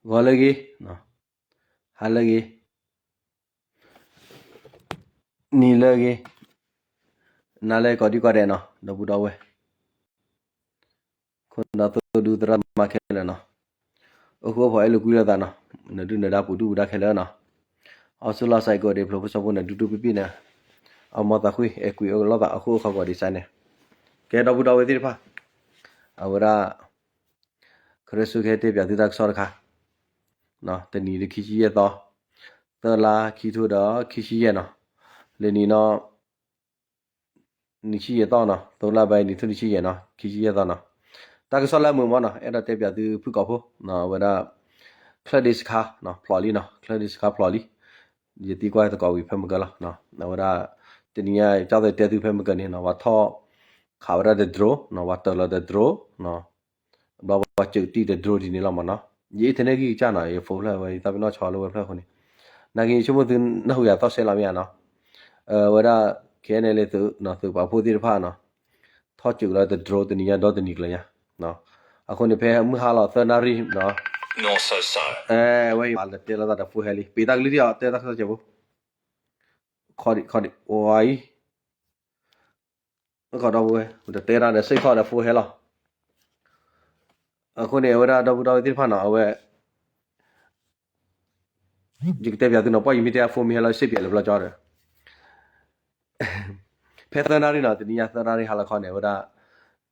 ဂီၤလၢအဂ့ၤ, ဟါလၢအဂ့ၤ, နံၤလၢအဂ့ၤ, နၤလၢကိးဒံကိးဒဲးနီၤ ဒီပုၢ်ဒီဝဲၢ်, ခိၣ်နၢ်သိဒူသရၣ်သမါခဲလၢာ်နီၤ, အိၣ်ဃူအိၣ်ဖိးအဲၣ်လိာ်ကွံလိာ်သးနီၤ, နဒုၣ်နဒါပူၤဒုၣ်ပူၤဒါခဲလၢာ်နီၤ, အီစူလီၤစဲးကိးဒံးဖျိးဖိစီဖိနဒုၣ်ဒုၣ်ပံၢ်ပံၢ်န့ၣ်, အမၤသးကွံ အဲၣ်ကွံအိၣ်လိာ်သး အိၣ်ဃူအိၣ်ဖိးကိးဒံးစဲန့ၣ်, ကဲဒီပုၢ်ဒီဝဲၢ်သ့ၣ်တဖၣ်, အဝဲဒၣ် ခရၢစိခဲတဲပၠးသုတၢ်ကစီၣ်တခါ, တနံၤဒုးခံဆံယဲၢ်သီ, သၢလါခံထိဒီးခံဆံယဲၢ်နီၤ, လၢနံၤနီၤ, နံၣ်ဆံယဲၢ်သီနီၤ, သၢလါဘၣ်နံၤထိနံၣ်ဆံယဲၢ်နီၤ ခံဆံယဲၢ်သီနီၤ, တၢ်ကစီၣ်လၢအမုာ်မးနီၤ အဲၣ်ဒိးတဲပၠးသုဖုၣ်ကိာ်ဖိ, အဝဲဒၣ် ချၢၣ်ဒ့စခါ, ဖျိးလံနီၤ ချၢၣ်ဒ့စခါဖျိးလံ, ယသံကွၢ်သကိးဝံၤဖဲမုၢ်ကၢလီၤ, အဝဲဒၣ် တနံၤညါ ကၠီသတဲသုဖဲမုၢ်ကၢန့ၣ်နီၤ ပှၤထီၣ်ခးဝဲဒၣ်တ drone နီၤ ပှၤတၢၤလီၤတ drone နီၤ, ဘျီပှၤစူးတံၢ်တ drone ဒ်န့ၣ်လီၤမးနီၤ, ယအံၤထဲန့ၣ်ဂံၢ်ကစၢ်နီၤ ယဖိဖျၢၣ်ဝဲ ယသးပ့ၤနီၣ်ဆီလၢဝဲဖျၢၣ်အဃိန့ၣ်, နာ်က့ယဆိကမိၣ်သုနၢ်ဟူယၤသီၣ်စဲလီၤမ့ၢ်ဧါနီၤ, အဝဲဒၣ် ခဲအံၤန့ၣ်လၢသုး သုးပာ်ဖှိၣ်သ့ၣ်တဖၣ်နီၤ, ထီၣ်စူးလီၤတ drone တနံၤညါဒီတနံၤကျၢၤညါ, အဃိန့ၣ် ဖဲမုၢ်ဟါလီၤသၢနၣ်ရံၣ်နီၤ, ဝဲယတဲလိာ်သးဒီး phone ဟဲလံ ပ့ၤတၢ်ကလုၢ်ထံၣ်အီၤ တဲတၢ်ကစီၣ်စဲးဖိ ခီဒံးခီဒံး ဝါအံၤ ခီဒီပုၢ်ဝဲၢ် တတဲတၢ်ဒီးစ့ၢ်ကီးဒီး phone ဟဲလီၤ, အဃိန့ၣ် အဝဲဒၣ်ဒီပုၢ်ဒီဝဲၢ်သ့ၣ်တဖၣ်နီၤ အဝဲ ယကတဲပၠးသုနီၤ ပှၢ်ယမ့ၢ်တဲ phone မ့ၢ်ဟဲလီၤ စ့ၢ်ပၠးလၢပျီကၠီဒီး ဖဲသၢနၣ်ရံၣ်နီၤ တနံၤညါသၢနၣ်ရံၣ်ဟါလီၤခီန့ၣ် အဝဲဒၣ်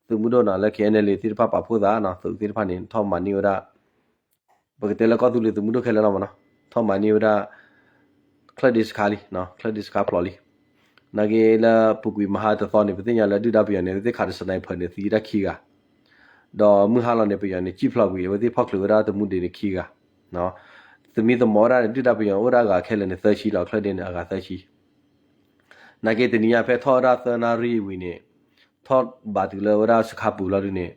သုးမုၢ်ဒိၣ်နီၤ လၢ KNLA သ့ၣ်တဖၣ်ပာ်ဖှိၣ်သးနီၤ သုးသ့ၣ်တဖၣ်န့ၣ် ထီၣ်မၤန့ၢ်ဝဲဒၣ် ပကတဲလၢကီၢ်သူလ့ၤသုးမုၢ်ဒိၣ်ခဲလၢာ်လီၤမးနီၤ ထီၣ်မၤန့ၢ်ဝဲဒၣ် ချၢၣ်ဒ့စခါလံ, ချၢၣ်ဒ့စခါဖျိးလံ. နာ်က့လၢပူၤကွံာ်မဟါတသီန့ၣ် ပသ့ၣ်ညါလၢဒုၣ်ဒါပယီၤန့ၣ် အဝဲသ့ၣ်ခးဒီး sniper န့ၣ် သံဝဲဒၣ်ခံဂၤ, ဒီးမုၢ်ဟါလီၤန့ၣ် ပယီၤန့ၣ် စံၣ်ဖျိးကွံာ် အဝဲသ့ၣ်ဖီၣ်ချုးဝဲဒၣ်တမူဒံးန့ၣ်ခံဂၤ, သမံသမိးဝဲဒၣ်န့ၣ် ဒုၣ်ဒါပယီၤအိၣ်ဒၣ်အဂၤခဲလၢာ်န့ၣ် သၢဆံလီၤ ချၢၣ်ဒ့န့ၣ် အဂၤသၢဆံ နာ်က့တနံၤညါဖဲထီၣ်ဝဲဒၣ်သၢနၣ်ရံၣ်ဝံၤန့ၣ် ထီၣ်ဘၣ်တုၤလၢဝဲဒၣ်စခါပူၤလီၤဒုးန့ၣ်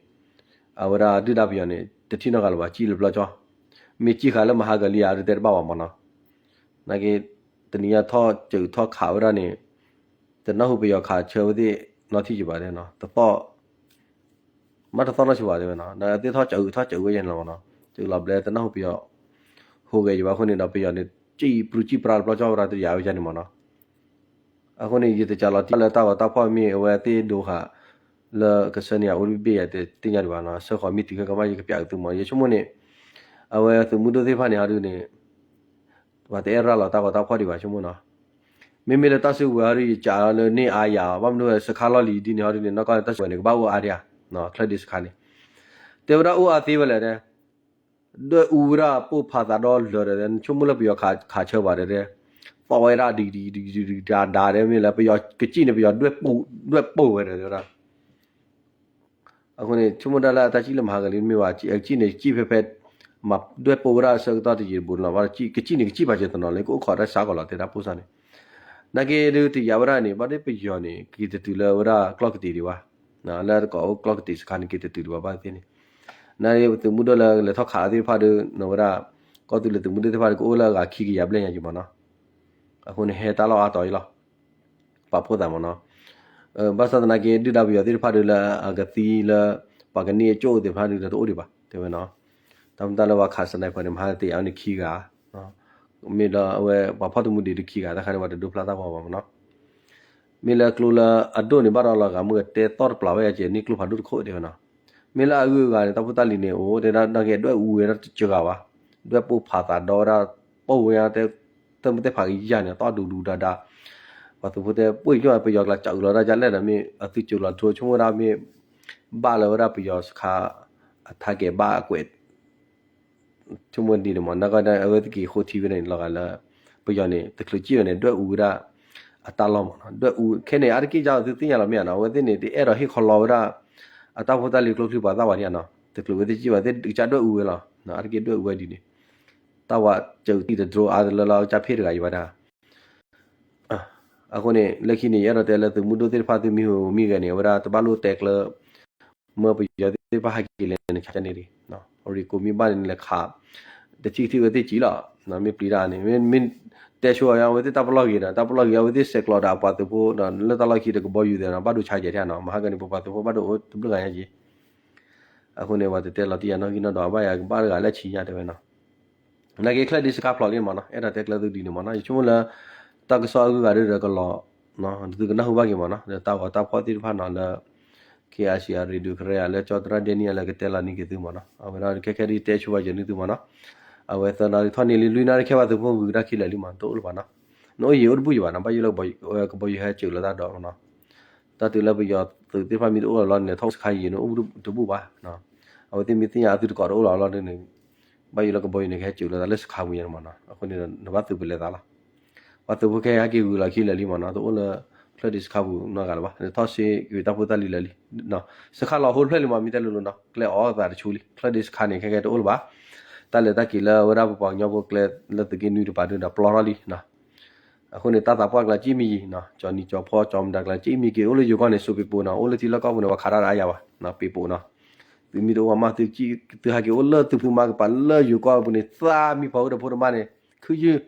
အဝဲဒၣ်ဒုၣ်ဒါပယီၤန့ၣ် တထံၣ်နီတဂၤလၢၤဘၣ် စံၣ်လၢပျီကၠီ, မ့ၢ်စံၣ်ဃာ်လၢမဟါကလံၤဧါ ဒုးတဲတဘၣ်ဘၣ်မးနီၤ, နာ်က့ တနံၤညါထီၣ်စူးထီၣ်ခးဝဲဒၣ်န့ၣ် တနၢ်ဟူပယီၤခးဆၢဝဲသ့ၣ်နီထံၣ်ကဘၣ်တဲနီၤ တသီၣ် မ့ၢ်တသီၣ်နီၢ်ဆူၣ်ဘၣ်တဲဝဲနီၤ သ့ၣ်ထီၣ်စူးထီၣ်စူးဝဲယဲၢ်န့ၣ်လီၤမးနီၤ, စူးလီၤဘျဲ တနၢ်ဟူပယီၤ ဟူးဂဲၤယဘၣ်အဃိန့ၣ်ဒီး ပယီၤန့ၣ် စံၣ်ပြူစံၣ်ပြါလၢပျီကၠီဝဲဒၣ်တယၤဝဲယဲၢ်န့ၣ်မးနီၤ, အဃိန့ၣ် ယတစးလီၤတံၢ်လၢတၢ်ဂီၤတၢ်ဖီၣ်မ့ၢ်အဝဲသ့ၣ်ဒိဃာ် လၢကဆၢန့ၢ်အအိၣ်တဘ့ၣ်ယၤတသ့ၣ်ညါဒံးဘၣ်နီၤ, ဆၢဃီၤမ့ၢ်တုၤခဲကမၣ် ယကပျးကသုမး ယဆိကမိၣ်န့ၣ် အဝဲသုးမုၢ်ဒိၣ်သ့ၣ်တဖၣ်န့ၣ်ဟီဒုးန့ၣ် ပှၤတအဲၣ်ရၤလီၤတၢ်ဂီၤတၢ်ဖီၣ်ဒံးဘၣ်ဆိကမိၣ်နီၤ, မ့မ့ၢ်လၢတၢ်စုကဝဲၤဟီဒုး ယကးလၢန့ၢ်အါယၤ ဘၣ်မနုၤဝဲစခါလီၢ်လံၤဒ်န့ၣ်ဟီဒုးန့ၣ် နီၢ်ကီၢ်န့ၣ် တၢ်စုကဝဲၤန့ၣ် ကဘၣ်အိၣ်အါဒံးဧါ, ချၢၣ်ဒ့စခါန့ၣ် တဲဝဲဒၣ်အိၣ်အါသ့ဝဲလဲၣ်တဲ ဒွဲၣ်အူဝဲဒၣ်ပိၢ်ဖးသးဒီလၢာ်ဒီး နဆိကမိၣ်လၢပယီၤခးဆၢဘၣ်ဒီး သီၣ်ဝဲဒၣ်ဒံးဒံးဒံးဒံးဒံးဒံးဒံးဒံးဒ်မ့ၢ်လၢပယီၤကစံၣ်န့ၣ် ပယီၤဒွဲၣ်ပိၢ်ဝဲဒီးတဲဝဲဒၣ် အဃိန့ၣ် ဆိကမိၣ်ဒၣ်လၢအတၢ်စံၣ်လၢမဟါကလံၤမ့ၢ်ဘၣ် ကစံၣ်န့ၣ် ကစံၣ်ဖဲဖဲ မၤဒွဲၣ်ပိၢ်ဝဲဒၣ်ဆၢကတီၢ်တယံာ်တဘူးန့ၣ်လီၤ ကစံၣ်န့ၣ် ကစံၣ်ပာ်စၢၤတနီၤလၢကအိၣ်ခိးတၢ်ဆါကီးလီၤ တဲဒၣ်ပိၢ်စၢ်န့ၣ် နာ်က့ဒုးတယာ်ဝဲဒၣ်န့ၣ် ဘၣ်ဒ်ပယီၤန့ၣ် က့ၤတတုၤလၢဝဲဒၣ်ကျီၢ်ကတံာ်ဒံးဘၣ်, လၢတကိးအိၣ်ကျီၢ်ကတံာ်စခါန့ၣ် က့ၤတတုၤဒံးဘၣ်ဘၣ်သ့ၣ်န့ၣ်, နာ်က့သုးမုၢ်ဒိၣ်လၢလဲၤထီၣ်ခးသ့ၣ်တဖၣ်ဒီး နဝဲဒၣ် ကီၢ်သူလ့ၤသုးမုၢ်ဒိၣ်သ့ၣ်တဖၣ်ဒီး ကအိၣ်လၢအဂၤခံကယၤဘျဲၣ်ညါက့ၤမးနီၤ, အဃိန့ၣ် ဟဲတၢ်လီၢ်အါတီၤအံၤလီၤ ပာ်ဖှိၣ်သးမးနီၤ, ဘၣ်ဆၣ်သနာ်က့ ဒုၣ်ဒါပယီၤသ့ၣ်တဖၣ်ဒီးလၢအကသံလၢ ပှၤကန့ၢ်အကၠိၣ်သ့ၣ်တဖၣ်ဒီး တအိၣ်ဒံးဘၣ် တဲဝဲနီၤ, တၢ်မတၤလၢပှၤခး sniper န့ၣ် မဟါတယာ်ဝဲန့ၣ်ခံဂၤ, မ့ၢ်လၢအဝဲပှၤဖီၣ်တမူဒံးတခံဂၤ တၢ်ခါန့ၣ် ပှၤတဒိဖျါတၢ်ဂီၤဘၣ်မးနီၤ မ့ၢ်လၢကျိလၢအဒိၣ်န့ၣ် ဘၣ်ဒီးလီၤဂာ်မုၢ်ကတဲသီၣ်တပျၢ်ဝဲယၤကဲန့ၢ်ကျိဖးဒိၣ်တခိၣ်တဲဝဲနီၤ, မ့ၢ်လၢအဂုၤအဂၤန့ၣ် တၢ်ဖိတၢ်လံၤန့ၣ် အိၣ်တဲဒၣ်နာ်က့ဒွဲၣ်အူဝဲဒၣ်တစှၤဂၤဘၣ်, ဒွဲၣ်ပိၢ်ဖးသးဒီဝဲဒၣ် ပိၢ်ဝဲဒၣ်တဲ တၢ်မုၢ်တဲဖးကယၤန့ၣ် သီၣ်ဒူဒူဒါဒါ, ပှၤသုးဖိတဲ ပှ့ၤညီၣ်ပယီၤကျါစူးလီၤတၢ်ယါလဲၣ်ဒီး မ့ၢ်အသုးစူးလီၤဒိဆိကမိၣ်ဒၣ်မ့ၢ် ဘၣ်လၢဝဲဒၣ်ပယီၤစခါ အထါကဲၤဘၣ်အကွဲး ဆိကမိၣ်ဒ်န့ၣ်မး နကီၢ်အဝဲသ့ၣ်က့ၤဃိထံဝဲန့ၣ် လီၤဂာ်လၢ ပယီၤန့ၣ် တချုးစံၣ်ဝဲန့ၣ် ဒွဲၣ်အူဝဲဒၣ် အတၢ်လီၢ်မးနီၤ ဒွဲၣ်အူ ခဲန့ၣ် အါတက့ၢ်ကၢ်သုသ့ၣ်ညါလီၤမ့ၢ်ဧါနီၤ အဝဲသ့ၣ်န့ၣ် တအဲၣ်ဒိးဟ့ၣ်ခီလီၤဝဲဒၣ် အတၢ်ဖိတၢ်လံၤကျိချံပှၤသၣ်ဝဲဒၣ်နီၤ တချုးဝဲသ့ၣ်စံၣ်ဝဲသ့ၣ်ကစၢ်ဒွဲၣ်အူဝဲလီၤ အါတက့ၢ်ဒွဲၣ်အူဝဲဒ်န့ၣ် တၢ်ဝဲစၢၤတံၢ်တဒြိအါတလၢလီၤ ကစၢ်ဖ့ၣ်တဂၤယံၤဘၣ်ဒၣ် အဃိန့ၣ် လၢခံန့ၣ် ယအဲၣ်ဒိးတဲလၢသုးမုၢ်ဒိၣ်သ့ၣ်တဖၣ်သုမံၤဟူးမံၤဂဲၤန့ၣ် အဝဲဒၣ်တဘၣ်လိၣ်တဲကျၢၤ မၢပယီၤသ့ၣ်တဖၣ်ဟဲက့ၤလဲၤန့ၣ် ခးကန့ၣ်ဒံး ရံကိးမံဘၣ်န့ၣ်လဲၤခး တထံၣ်ထံၣ်ဝဲသ့ၣ်ကံလီၤ မ့ၢ်ပျံၤတၢ်န့ၣ် မ့ၢ်တဲဆိအဝဲသ့ၣ်တၢ်ပလီၢ်ဂ့ၤဒီး တၢ်ပလီၢ်ဂ့ၤအဝဲသ့ၣ်ဆဲးကျိးဒီးအပှၤသုးဖိဒီး လၢတၢ်လီၢ်ခံတကဘီယူၤသဲးနီၤ ဘၣ်ဒိဆါကဲၤထဲနီၤ မဟါကန့ၣ် ပပှၤသုးဖိဘၣ်ဒိအိၣ်တဘျုးဂၤညါက့ၤ အဃိန့ၣ် ပှၤတတဲလီၤတံၢ်ယၤနီၣ်ဂံၢ်နီၣ်ဒွးဘၣ်ယၤကဘၣ်တဂၤလၢဆံညါတဲဝဲနီၤ နာ်က့ချၢၣ်ဒ့စခါဖျိးလံမ့ၢ်နီၤ, အဲၣ်ဒိးတဲကျၢၢ်သုဒ်န့ၣ်မ့ၢ်နီၤ, ယဆိကမိၣ်လၢ တၢ်ကစီၣ်အဂုၤအဂၤဒီးကလီၤ, သုကနၢ်ဟူဘၣ်က့ၤမ့ၢ်နီၤ, ဒီးတၢ်ဂီၤတၢ်ဖီၣ်သ့ၣ်တဖၣ်နီၤလၢ KIC အရ့ဒိၣ်ကရ့ဧါ လၢကၠီတရၣ်ဒဲနံၣ်ဧါ လၢကတဲလီၤန့ၢ်က့ၤသုမ့ၢ်နီၤ, အဝဲဒၣ်ခဲခဲဒ်တဲဆိပာ်စၢၤန့ၢ်သုမ့ၢ်နီၤ, အဝဲသၢနၣ်ရံၣ်ထီၣ်န့ၢ်လံ လွံၢ်နၣ်ရံၣ်ခဲဘၣ်သုးဖိဂုၤကဒါခံလၢာ်လံမ့ၢ် တအိၣ်လၢၤဘၣ်နီၤ, နအိၣ်ယံၤအိၣ်တဘူၣ်ယံၤဘၣ်နီၤ, ဘၣ်ယိၣ်လၢကဘီယူၤဟဲစၢၤလီၤတၢ်ဒီးမ့ၢ်နီၤ, တၢ်တုၤလၢပယီၤသုးသ့ၣ်တဖၣ်မ့ၢ်တအိၣ်လီၤလီၤန့ၣ် ထီၣ်စခါယံၤန့ၣ်အိၣ်တဘူၣ်ဘၣ်, အဝဲသ့ၣ်မ့ၢ်သ့ၣ်ညါအသုတကိးတအိၣ်လီၤလီၤန့ၣ် ဘၣ်ယိၣ်လၢကဘီယူၤန့ၣ်ကဟဲစၢၤလီၤသးလၢစခါပူၤညါန့ၣ်မ့ၢ်နီၤ, အဃိန့ၣ် နဘၣ်သုးပလဲၤသးလီၤ, ပှၤသုးဖိခဲဟဲက့ၤဂုၤလီၤခံလၢာ်လံမ့ၢ်နီၤ, တအိၣ်လၢချၢၣ်ဒ့စခါပူၤနီတဂၤလၢၤဘၣ်, ထီၣ်စ့က့ၤတၢ်ဖိတၢ်လံၤလၢာ်လံ စခါလီၤဟိတဖျၢၣ်လံမ့ၢ် မ့ၢ်တဲလိၤလိၤနီၤ, ကျဲအီၣ်သးတဆူလံ ချၢၣ်ဒ့စခါန့ၣ် ခဲကဲတအိၣ်လၢၤဘၣ်, တၢ်လဲၤတၢ်က့ၤလၢဝဲဒၣ်ပပှၤကညီဖိကျဲလၢသုးက့နွံတပၤဒုဒီးပျီထီၣ်လံနီၤ, အဃိန့ၣ် တၢ်သးပှၢ်ကျါကံၣ်မံယံၤနီၤ, ကၠီနံၤကၠီဖီကၠီမတၤကျါ ကံၣ်မံက့ၤအိၣ်လၢယိၤကီၢ်န့ၣ် စိးပ့ၤပိာ်နီၤ, အိၣ်လၢထံလီၢ်ကီၢ်ပူၤန့ၣ် ပှၤခးတၢ်ဒၣ်အါယၤဘၣ်, ပ့ၤပိာ်နီၤ, သုမ့ၢ်တအိၣ်မး သုဟဲက့ၤအိၣ်လၢသုးဖုမါကပၤလၢယိၤကီၢ်ပူၤန့ၣ် သးမံဖီဝဲဒီးဖိတမါန့ၣ် ခုယုၢ်,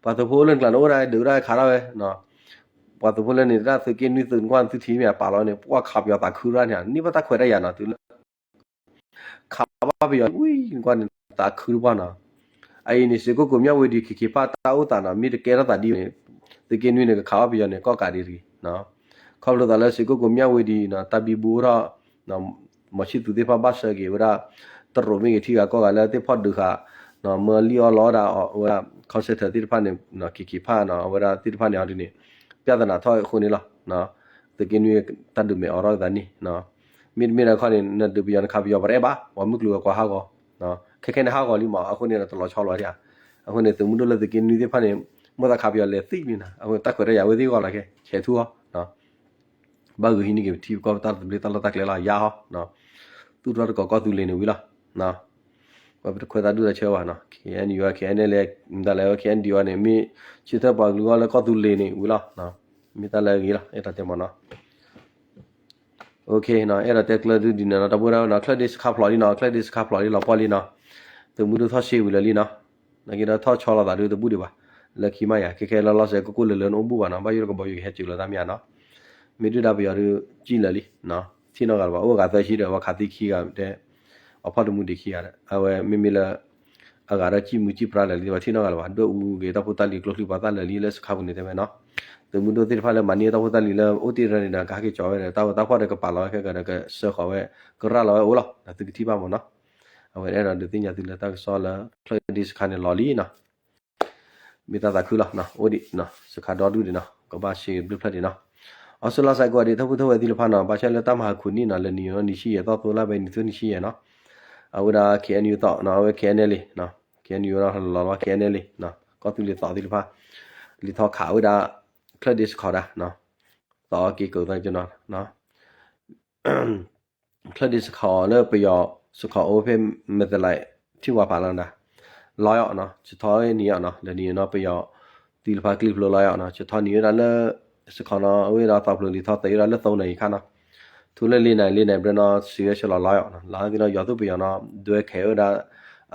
ပှၤသုးဖိအိၣ်လၢနကျါန့ၣ် အိၣ်ဒၣ်ဒုးဒၣ်ခးထီၣ်ဝဲ ပှၤသုးဖိလၢန့ၣ် တၢ်သုးက့နွံသုးနကွၢ်သုထံၣ်မ့ၢ်အပာ်လီၤန့ၣ် ပှၤခးပယီၤသးခုရၣ်န့ၣ် န့ၢ်ဘၣ်တၢ်ခွဲးတၢ်ယာ်နီၤ, တုၤလၢ ခးဘၣ်ပယီၤ ဝံၤနကွၢ်န့ၣ် သးခုတပှၢ်နီၤ, အအံၤန့ၣ် စ့ၢ်ကီးကိးမၠၣ်ဝ့ၤဒံး ခ့ခ့ဖၣ်တၢ်အိၣ်သးနီၤ, မ့ၢ်တကဲထီၣ်သးဒ်န့ၣ် သုးက့နွံန့ၣ် ကခးဘၣ်ပယီၤန့ၣ် ကီၢ်ကးဒံးတဂ့ၤ, ခီဖျိသးလၢစ့ၢ်ကီးကိးမၠၣ်ဝ့ၤဒံးနီၤ တၢ်ဘံဘူအိၣ်ထီၣ် မီၤဆံၣ်သူးသ့ၣ်တဖၣ်ဘၣ်ဆၢက့ၤဝဲဒၣ် တရူးမ့ၢ်ဂ့ၤ ထံဂၤကီၢ်ဂၤလၢသ့ၣ်ဖီၣ်ဒုးဃာ် မၢလံၣ်အီၣ်လီအီၣ်ဒၣ်အဝဲဒၣ် call center သ့ၣ်တဖၣ်န့ၣ် ခ့ခ့ဖၣ်နီၤ အဝဲဒၣ်သ့ၣ်တဖၣ်န့ၣ်အီၤဒ်န့ၣ် ပြဿနာထီၣ်အဃိန့ၣ်လီၤ, သုးက့နွံတၢ်ဒုးမဲာ်အိးထီၣ်သးန့ၣ် မ့တမ့ၢ်ဒီးခီန့ၣ် နဒုးပယီၤနခးပယီၤပတအဲၣ်ဘၣ် ပှၤမုၢ်ကျိၤဝဲၤကွာ်ဟးဂီၤ, ခဲခဲန့ၣ်ဟးဂီၤလံမး အဃိန့ၣ်ဒီးတလီၤဆီလီၤဧါ, အဃိန့ၣ် သုးမုၢ်ဒိၣ်လၢသုးက့နွံသ့ၣ်တဖၣ်န့ၣ် မိၢ်သးခးပယီၤလဲၤသံလံနီၤ, အဃိန့ၣ်တၢ်ခွဲးတၢ်ယာ်ဝဲသ့ၣ်ဂီၢ်လီၤခဲ ဆဲးထူၣ်အီၤ ဘၣ်ဂုာ်ဟံးန့ၢ်က့ၤပထံပကီၢ်ပတၢ်သဘျ့တၢ်လီၢ်တၢ်ကျဲလီၤ ယါဟီ, သူၣ်ထီၣ်တကိးကီၢ်သူလ့ၤန့ၣ်ဝံၤလီၤ, ပတခွဲးသးဒူၣ်သးဆၢဘၣ်နီၤ KNU KNLA မတၤလဲၣ် KNDO န့ၣ် မ့ၢ်ဆၢထၢၣ်ပှၤကလုာ်ဂီၢ်လၢကီၢ်သူလ့ၤန့ၣ်ဝံၤလီၤ, မ့ၢ်တၢ်လၢအဂ့ၤလီၤ အဲၣ်ဒိးတဲမးနီၤ အဲၣ်ဒိးတဲကျၢၢ်ဒုဒ်န့ၣ်နီၤ တၢ်ပဝဲဒၣ်နီၤ ချၢၣ်ဒ့စခါဖျိးလံနီၤ ချၢၣ်ဒ့စခါဖျိးလံလီၤပှီၢ်လံနီၤ, သုးမုၢ်ဒိၣ်ထီၣ်ဆ့ဝံၤလၢာ်လံနီၤ, နာ်က့ဒီးထီၣ်ဆီလီၤသးဒုတဘူၣ်ဒံးဘၣ်, လၢခံမးယၤ ခဲခဲလၢလီၤစဲးကိၢ်ကိၢ်လၢာ်လၢာ်နအိၣ်ဘူၣ်ဘၣ်နီၤ ဘၣ်ယိၣ်လၢကဘီယူၤကဟဲစၢၤလီၤတၢ်မ့ၢ်ဧါနီၤ, မ့ၢ်ဒုၣ်ဒါပယီၤဒုးကံၣ်လၢာ်လံ, ထံၣ်နီတဂၤလၢၤဘၣ် အိၣ်အဂၤသၢဆံဒီး ပှၤခးသံခံဂၤတဲ, အီၣ်ဖီၣ်တမူဒံးခံဂၤဒီး အဝဲမ့မ့ၢ်လၢ အဂၤဒီးကံၣ်မူကံၣ်ပြါလၢာ်လံ ပှၤထံၣ်နီတဂၤလၢၤဘၣ် ဒွဲၣ်အူက့ၤတၢ်ဖိတၢ်လံၤကျိချံပှၤသၣ်လၢာ်လံလၢစခါပူၤန့ၣ်တဲဝဲနီၤ, သုးမုၢ်ဒိၣ်သ့ၣ်တဖၣ်လၢမၤန့ၢ်တၢ်ဖိတၢ်လံၤလၢအိၣ်တ့ၢ်ရၢန့ၣ်ဒီး ကဟဲက့ၤကၠီဝဲဒီး တၢ်ဂီၤတၢ်ဖီၣ်ဒီးကပာ်လီၤဝဲခဲကဒီးကစၢဃီၤဝဲ ကရၣ်လီၤဝဲအိၣ်လီၤ ဒီးသုကထံၣ်ဘၣ်မးနီၤ, အဝဲအဲၣ်ဒိးဒုးသ့ၣ်ညါသုလၢတၢ်ကစီၣ်လၢ ချၢၣ်ဒ့စခါန့ၣ်လီၤလံနီၤ မ့ၢ်တၢ်သးခုလီၤနီၤ အိၣ်ဒံးနီၤ စခါဒီဒူၣ်ဒံးနီၤ ကဘၣ်ဆ့ဘျုးဖျၢၣ်ဒံးနီၤ, အီစထြ့လယါစ့ၢ်ကီးဒံး တၢ်ပုၢ်ထီၣ်ဝဲသ့ၣ်တဖၣ်နီၤ ဘၣ်ဆၣ်လၢတၢ်မၤဟးခူးနံၣ်နီၤ လၢနံၣ်ယိၤနီၤ နံၣ်ဆံယဲၢ် သီၣ်သိလါဘဲနံၤသိနံၣ်ဆံယဲၢ်နီၤ, အဝဲဒၣ် KNU သီၣ်နီၤ အဝဲ KNLA နီၤ KNU နီၤ လီၤလီၤ KNLA နီၤ ကီၢ်သူလ့ၤသီၣ်သ့ၣ်တဖၣ် လံၤထီၣ်ခးဝဲဒၣ် ချၢၣ်ဒ့စခီးဒၣ်နီၤ, သီၣ်က့ၤကၢၤသးကနီၤ ချၢၣ်ဒ့စခီးလၢပယီၤစခီးအိၣ်ဖဲမဲာ်သလဲးထံဝါဖးလီၤဒၣ်, လီၤယီၤနီၤ စထီနံၤယီၤနီၤ လၢနံၤနီၤ ပယီၤသံလၢဖးကျံဖျိလီၤယီၤနီၤ စထီနံၤဝဲဒၣ်လၢ စခီးနီၤ အဝဲဒၣ်သီၣ်ဖျိလံၤထီၣ်သဲဝဲဒၣ်လၢသိနံၤခါနီၤ, ထူလၢလ့နၤ လ့နၤဘျဲနီၤ စံးဝဲဆဲးလီၤလီၤယီၤနီၤ လၢသ့ၣ်နီၤ ယီၤသူပယီၤနီၤ ဒွဲခဲးဝဲဒၣ်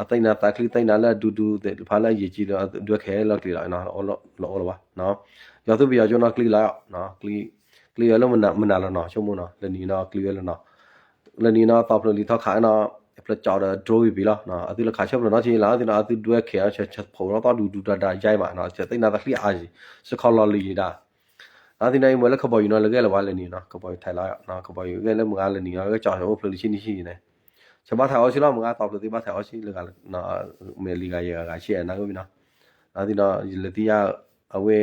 အသ့ၣ်နၤသးကျံသ့ၣ်နၤလၢဒူဒူသ့ၣ်တဖၣ်လၢယံာ်ကံလီၤ ဒွဲခဲးလၢကျံလီၤ လီၤအိၣ်လၢၤဘၣ် ယီၤသူပယီၤကၠိနီၤ ကျံလီၤယီၤ ကျံဝဲလၢမနုၤလီၤနီၤ ဆိကမိၣ်နီၤ လၢနံၤနီၤ ကျံဝဲလၢနီၤ လၢနံၤနီၤ သီၣ်ဖျိလံၤထီၣ်ခးနီၤ ဖျိကၠီဒီး drone ဝံၤပံၤလီၤ အသုလၢခးဆၢဖျိးနီၤထံလီၤ အသုနီၤ အသုဒွဲခဲးအီၤ ဆဲးဖိးလီၤသီၣ်ဒူဒူဒါဒါယါအံၤမးနီၤ သ့ၣ်နၤသးကျံအါယံာ် စခီးလီၤလံၤယံာ်ဒၣ် အသုနီၤ အံၤမ့ၢ်လၢကဘီယူၤနီၤ လၢဂဲၤလၢၤဝဲလၢနံၤနီၤ ကဘီယူၤထဲးလီၤ ကဘီယူၤဂဲၤလၢမုၢ်ဂၤလၢနံၤနီၤ ဂဲၤကၠီအိၣ်ဖျိလံၤဆံနံၤဆံနံၤန့ၣ် ဆဘၣ်ထဲးအီၤဆံလီၤ မုၢ်ဂၤသီၣ်ဖျိသ့ဘၣ်ထဲးအီၤဆံ လၢဂၤ မဲာ်လံၤဂၤယဲၢ်ဂၤဂၤဆံအနၢ်ဂ့ၢ်မ့ၢ်နီၤ အသုနီၤ ယလၢသံယါ အဝဲ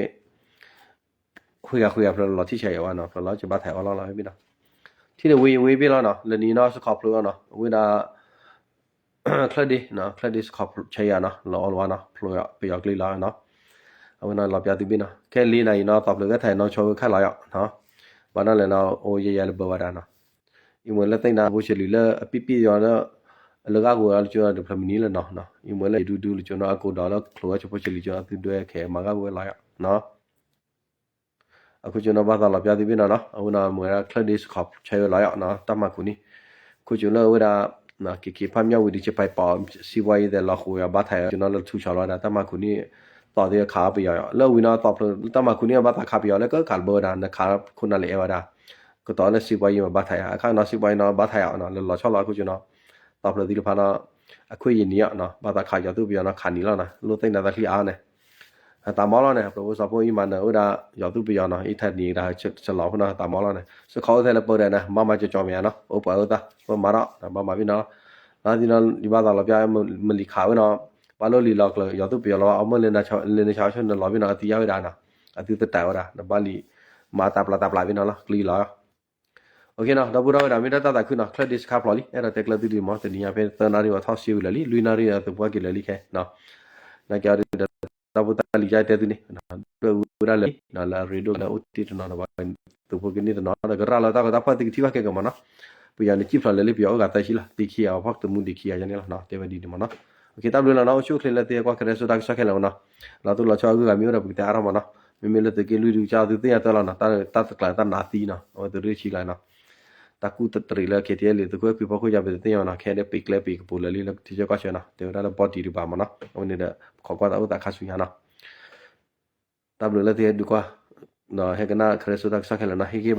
ဃုဂၤဃုဂၤဖျိလီၤထံၣ်ဆဲးယဲၢ်ဝဲနီၤ ဖျိလီၤဆဘၣ်ထဲးအီၤလီၤလီၤမ့ၢ်နီၤ ထံၣ်န့ၣ်ဝံၤဝံၤဘ့ၣ်လီၤနီၤ လၢနံၤနီၤ စခီးဖျိလီၤနီၤ အဝဲဒၣ် ချၢၣ်ဒ့ ချၢၣ်ဒ့စခီးဆဲးယၤနီၤ လီၤအီၤလီၤဝဲနီၤ ဖျိပယီၤကျံလီၤနီၤ အဝဲနီၤလီၤပျါသုဘ့ၣ်နီၤ ခဲလ့နၤအံၤနီၤ သီၣ်ဖျိဂဲၤထဲးနီၤ ဆိဝဲခါလီၤယီၤ ဘၣ်နီၤလဲၣ်နီၤ အိၣ်ယဲယၤလၢဘၢဝဲဒၣ်နီၤ အံၤမ့ၢ်လၢသ့ၣ်နၤဖိဆဲးလံၤလၢအပံၣ်ပံၣ်ယီၤလၢ လၢဂၢ်ဂိၢ်လီၤလၢကၠိနီၤ တဖျၢၣ်မံၤနံၤလၢနီၤ အံၤမ့ၢ်လၢယဒူဒူလၢကၠိနီၤ အကိးဒီးလၢချိးဝဲဆိဖိဆဲးလံၤကၠိနီၤ သုဒွဲခဲးမၤဂၢ်ဝဲလီၤယီၤနီၤ အခိၣ်ကၠိနီၤ ဘၣ်သးလီၤပျါသုဘ့ၣ်နီၤနီၤ အဝဲနီၤ မ့ၢ်ဝဲဒၣ်ချၢၣ်ဒ့စခီးဆဲးဝဲလီၤယီၤနီၤ တၢ်မၤခူးန့ၣ် ခိၣ်ကၠိလၢအဝဲဒၣ် က့ၤက့ၤဖးမၠၣ်ဝံၤဒံး ကပာ်ပီၤ စံးပှၤယံၤသဲးလီၤဃိးယီၤ ဘၣ်ထဲးအီၤ ကၠိနီၤလၢထူဆီလီၤဝဲဒၣ် တၢ်မၤခူးန့ၣ် သီၣ်သ့ခးအီၤပယီၤယီၤ လၢဝံၤနီၤ သီၣ်ဖျိတၢ်မၤခူးန့ၣ် ဘၣ်သးခးပယီၤ လၢကခးလၢဘၢဝဲဒၣ် နခးခိၣ်နၢ်လၢအဲၣ်ဝဲဒၣ် ကတီၤလၢစံးပှၤယံၤမး ဘၣ်ထဲးယီၤ အခါနီၤ စံးပှၤယံၤနီၤ ဘၣ်ထဲးယီၤနီၤ လၢလီၤဆီလီၤအခိၣ်ကၠိနီၤ သီၣ်ဖျိသ့ၣ်တဖၣ်နီၤ အခွဲးယံာ်နံၤအီၤနီၤ ဘၣ်သးခးယီၤသူၣ်ပယီၤနီၤ ခးနံၤလီၤနီၤ လိၣ်သ့ၣ်နၤသးချံအါအါန့ၣ် ဟဲသးမီလီၤန့ၣ် ပှၤဖိစီၤဖိအံၤမၤနၢၤအိၣ်ဒၣ် ယီၤသူၣ်ပယီၤနီၤ အံးထဲနံၤဒၣ် စလီၤဖိနီၤ ဟဲသးမီလီၤန့ၣ် စခီအိၣ်ထဲလၢပၢဒၣ်န့ၣ် ဘၣ်မၤကၠီကၠီမ့ၢ်ဧါနီၤ အိၣ်ပှၤအိၣ်သး ပမၤထီၣ် ဘၣ်မၤဘံၣ်နီၤ လၢသံနီၤ ယဘၣ်သးလီၤပျၢ် မလံၤခးဝဲနီၤ ဘၣ်လိၣ်လံၤလီၤကျၢၤ ယီၤသူၣ်ပယီၤလီၤ အီၣ်မုၢ်လၢနၤဆါဆၢနလီၤဘံၣ်နီၤ အသံယါဝဲဒၣ်နီၤ အသုသတးဝဲဒၣ် နဘၣ်လံ မၤတၢ်ပျၢ်တၢ်ပျၢ်ဘံၣ်နီၤလီၤ ကျံလီၤ OK နီၤ ဒီပုၢ်ဒီဝဲၢ်ဒၣ် မ့ၢ်တၢ်တၢ်သးခုနီၤ ချၢၣ်ဒ့စခါဖျိးလံ အဲၣ်ဒိးတဲကျၢၢ်သုဒံးမး တနံၤညါဖဲသၢနၣ်ရံၣ် ပှၤထီၣ်စ့ဝံၤလၢာ်လံ လွံၢ်နၣ်ရံၣ်ဒီးသုးဖိက့ၤလၢာ်လံခဲနီၤ နာ်က့အီၤဒီး တၢ်ဖိတၢ်လံၤယါတဲသုန့ၣ် ဒွဲၣ်အူဝဲဒၣ်လၢာ်လံ လၢအရ့ဒိၣ်လၢအိၣ်တ့ၢ်တနီၤဒီး သုးဖိကန့ၢ်တနီၤ ဒီးကရၢလီၤတၢ်ဂီၤတၢ်ဖီၣ်သုကထံၣ်ဘၣ်ခဲကမးနီၤ ပယီၤန့ၣ်စံၣ်ဖျိးလၢာ်လံ ပယီၤအိၣ်ဂၤသၢဆံလီၤ သံခံဂၤ ပှၤဖီၣ်တမူဒံးခံဂၤယါန့ၣ်လီၤ တဲဝဲဒ်န့ၣ်မးနီၤ OK တၢ်ဘျုးလီၤနီၤ အိၣ်ဆူၣ်အိၣ်ချ့လၢသုဟဲကွၢ်ကရၢစိတၢ်ကစီၣ်ခဲလၢာ်မးနီၤ လီၤတိၢ်လီၤဆီအဂုၤအဂၤမ့ၢ်အိၣ်ဒီးပကတဲအါထီၣ်မးနီၤ မ့မ့ၢ်လၢသုးက့လွံၢ်ဒုကစၢ်သုသ့ၣ်ညါတၢ်လီၤနီၤ တၢ်တကျးတၢ်နးသံနီၤ အဝဲသုးရ့ၣ်ဆံလီၤနီၤ တၢ်ကူၣ်တရံးလၢ KTLA သုးခိၣ်အဲၣ်ခွံဖီခိၣ်ယါ ပတသ့ၣ်ညါဘၣ်နီၤ ခဲဒၣ်ပံးကျဲပံးကပူၤလၢာ်လံလၢထံဆၢကီၢ်ဆၢနီၤ တဲဝဲဒၣ်လၢ body တဘၣ်မးနီၤ အဝဲန့ၣ်ဒီး ခိးကွၢ်သးအိၣ်သးခါဆူညါနီၤ တၢ်ဘျုးလၢသုဟဲဒုးကွၢ် ဒီးဟဲကနၣ်ကရၢစိတၢ်ကစီၣ်ခဲလၢာ်နီၤ ဟ့ၣ်ဂ့ၤ